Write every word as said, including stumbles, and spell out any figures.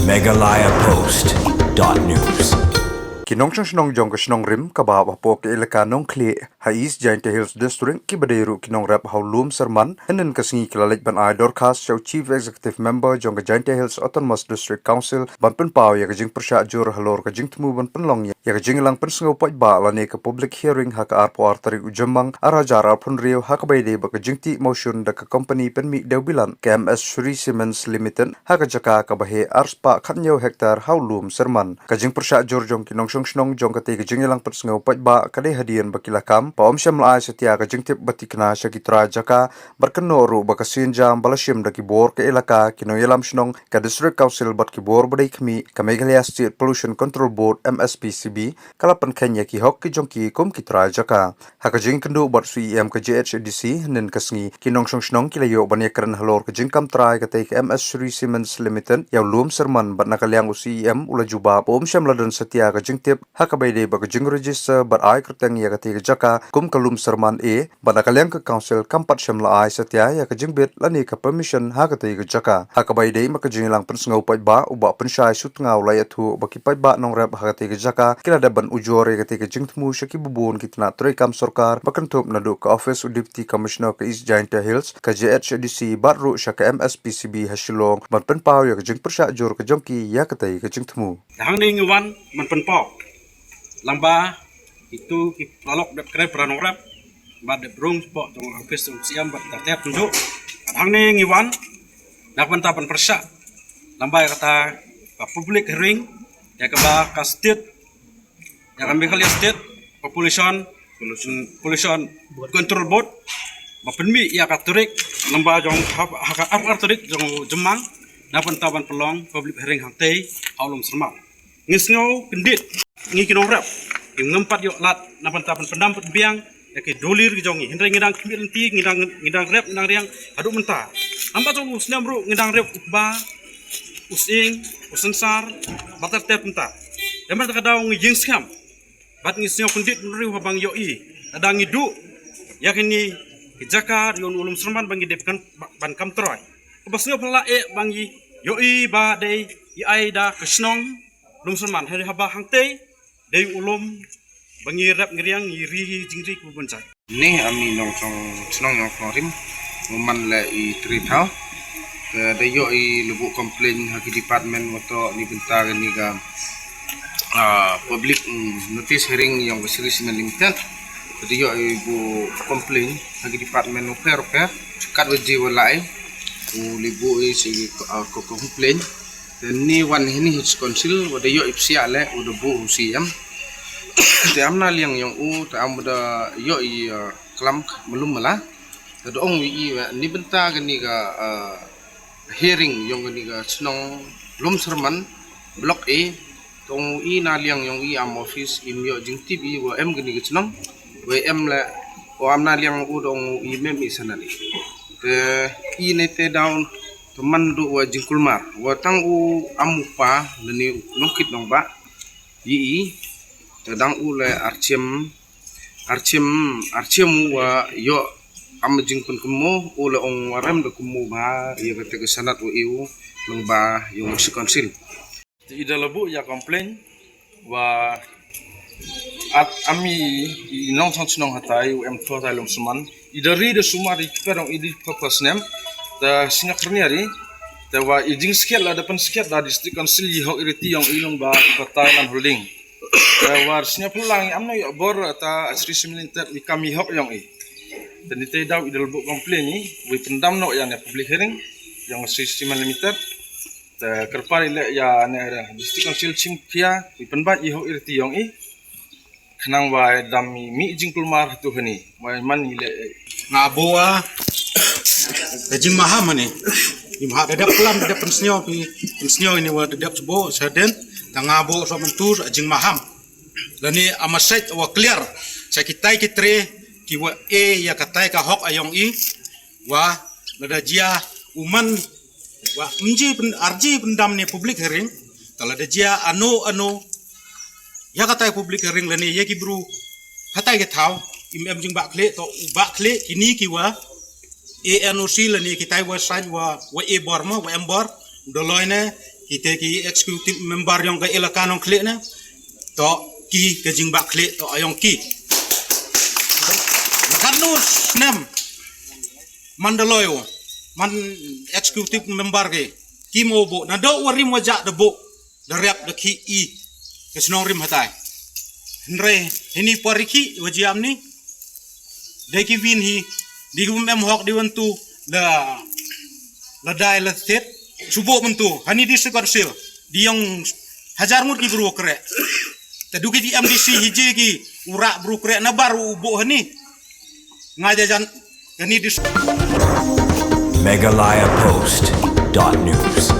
Meghalaya Post dot news. Ki nongshong shnong jong ka shnong Rim kaba hapoh ka elaka Nongkhlieh ha East Jaintia Hills District kiba dei ruh ki nongrep ha u Lum Syrman, hynnin ka sngi ki la leit ban ai dorkhas sha u Chief Executive Member jong ka Jaintia Hills Autonomous District Council ban pynpaw ïa ka jingpyrshah jur halor ka jingthmu ban pynlong ïa ka jingïalang pynsngew paidbah lane ka public hearing ha ka arphew ar tarik u Jymmang arhajar arphew hynriew ha kaba ïadei bad ka jingtih motion da ka company pynmih dewbilat ka M S Shree Cements Limited ha ka jaka kaba heh arspah khathynñiew hektar ha u Lum Syrman. Ka jingpyrshah jur jong ki nongshong shnong jong katei ka jingïalang pynsngew paidbah ka dei hadien ba ki la kam ba ym shym la ai satia ka jingtip ba thikna sha ki trai jaka bad kynnoh ruh ba ka sienjam ba la shim da ki bor ka elaka, ki nongïalam shnong, ka District Council bad ki bor ba dei khmih, ka Meghalaya State Pollution Control Board, M S P C B, ka la pynkheiñ ïa ki hok ki jong ki kum ki trai jaka. Ha ka jingïakynduh bad u C E M ka J H A D C hynnin ka sngi, ki nongshong shnong ki la ïoh ban ïakren halor ka jingkam trai katei ka M S Shree Cements Limited ïa u Lum Syrman bad na ka liang u C E M u la jubab ba ym shym la don satia ka jingtip ha kaba ïadei bad ka jingregister bad ai kyrteng ïa katei ka jaka kum ka Lum Syrman A, bad na ka liang ka Council kam pat shym la ai satia ïa ka jingbit lane ka permission ha katei ka jaka. Ha kaba ïadei bad ka jingïalang pynsngew paidbah, u Bah Pynshai Sutnga u la ïathuh ba ki paidbah nongrep ha katei ka jaka ki la dep ban ujor ïa katei ka jingthmu sha kiba bun ki tnat treikam sorkar ba kynthup naduh ka office u Deputy Commissioner ka East Jaintia Hills, ka J H A D C bad ruh sha ka M S P C B ha Shillong ban pynpaw ïa ka jingpyrshah jur ka jong ki ïa katei ka jingthmu. Hangne ngi wan ban pynpaw lang ba itu ki paralok dep kren para nongrep ba dep rung spok jong office jong C M bad ter ter tunduk. Hangne ngi wan na ka bynta ban pyrshah lang ba ïa kata ka public hearing ïa kaba ka state, ïa ka Meghalaya State Population, Pollution, Pollution Control Board ba pynmih ïa ka tarik lang ba jong ha, ha ka arphew ar tarik jong Jymmang na ka bynta ban pynlong public hearing hangtei ha u Lum Syrman. Ngi sngew kyndit ngi ki nongrep, ngim pat ïoh lad na ka bynta ban pyndam pynbiang ïa ki dullir ki jong ngi. Hynrei ngi dang khmih lynti, ngi dang, ngi dang rep, ngi dang riang haduh mynta. Namar jong u snem ruh ngi dang rep u kba, u sying, u synsar bad ter ter mynta. Te mynta ka daw ngi ïeng skhem bad ngi sngew kyndit bynriew haba ngi ïohi lada ngi duh ïa kine ki jaka ïa u Lum Syrman ba ngi dep kan, ban kam trai. Kaba sngewphylla eh ba ngi ïohi ba dei ïa ai da ka shnong Lum Syrman, hynrei haba hangtei dei u lum ba ngi rep ngi riang, ngi ri hi jingri kaba bun jait. Ni ami nongshong shnong ïa u Rim, u man le i three thaw. Te da ïoh i la buh complain ha ki department wa toh ni bynta kani ka, ah, public, mm, notice hearing yong ka Shree Cement Limited. Te da ïoh i buh complain ha ki department u pher u pher. Kat wa ji wa lai u li buh i si, ah, ko complain. Te ni wan hini hi council wa da ïoh i psiah le u da buh u C M. Te am na liang yong u te am da ïoh i, ah, klam malum mala. Te da ong i wa ni bynta kani ka, ah, hearing yong kani ka shnong Lum Syrman Block A. Te ong i na liang yong i am office im ïoh jingtip i wa em kani ka shnong wa em le, o am na liang u da ong i mem i sanali. Te i ne te daw te man du wa jingkulmar wa tang u am u pa lane u nongkit nongbah i i te dang u le archim, archim, archim u wa ïoh am jingpynkynmo u le ong wa rem da kynmo ba ïa kata ka sanad wa i u nongbah yong ka council. Te i da la buh ïa complain wa at ami i nongshong shnong hatai u em tho tai Lum Syrman. I da ri da sumar i kper ong i di papa snem. Te sngap rnia ri. Te wa i jingskhet la da pynskhet da district council i hok i riti yong i long ba i batai land holding. Te wa sngap lang i am no ïa bor ta Shree Cement Limited i kam i hok yong i. Te ni te daw i da la buh complain i wi pyndam no ïa ne public hearing yong Shree Cement Limited. Te kyrpad i leh ïa ne district council chim khia i pynbait i hok i riti yong i. Khnang wa dam i mih jingkulmar tu hani wa man i leh. Nga bo a da jingmaham ani. I maha da dep klam da dep pynsngew pi pynsngew ini wa da dep sbo saden. Da nga bo so mentur jingmaham. Lani ama sait wa clear sa kitai kitre ki wa e ïa katai ka hok ayong i. Wa lada jia uman wa mji pen arji pendam ne public hearing. Ta lada jia ano ano ïa katai public hearing lane ïa ki bru hatai ki thaw im em jing ba khle to u ba khle kini ki wa A N O C lane kitai wa sign wa wa e bor ma wa em bor. Doloi ne Kita ki executive member yong ka elaka Nongkhlieh ne, to ki ka jingbakla to ayong ki. Katno snem man da loi u, man executive member ki, ki mo bo na do warim wajak da bo da rep da ki i ka snong rim hatai. Hynre hini pari ki wajiam ni dei ki win hi, di ki bum em hok di wantu la la dai la thet. Subo mentu hani di si konsil di yong hajar ngut ki bru kre. Tadu ki di M D C hiji ki ura bru kre na baru ubo hani. Ngaja jan hani di. Meghalaya Post dot news.